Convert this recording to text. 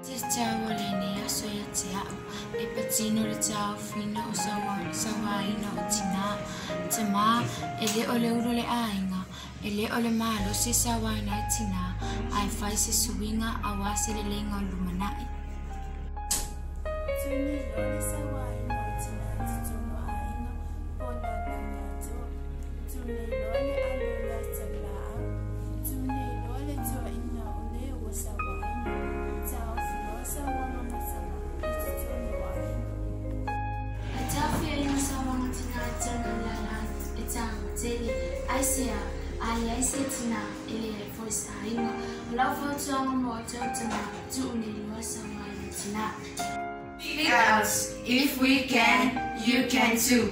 Se taua lenei aso ia te a'u, e patino le taofiga o sauaina o tinā. Tamā, e le o le ulu o le aiga, e le o le malosi e sauaina ai tinā, ae fai se suiga auā se leleiga o le lumanai. Tuni loa le sauaina o tinā i totonu o aiga po o lalolagi atoa. Tuni loa le alo o le ata laau. Tuni loa le tuuaiga o le ua sauaina. Taofi loa sauaga mataga i totonu o aiga. E taofi ai ma sauaga tinā i totonu o le lalolagi e taua tele. Aisea? A leai se tinā, e leai foi se aiga. O lau fautuaga mo outou tamā, tuu nei loa sauaina tinā. Because if we can, you can too.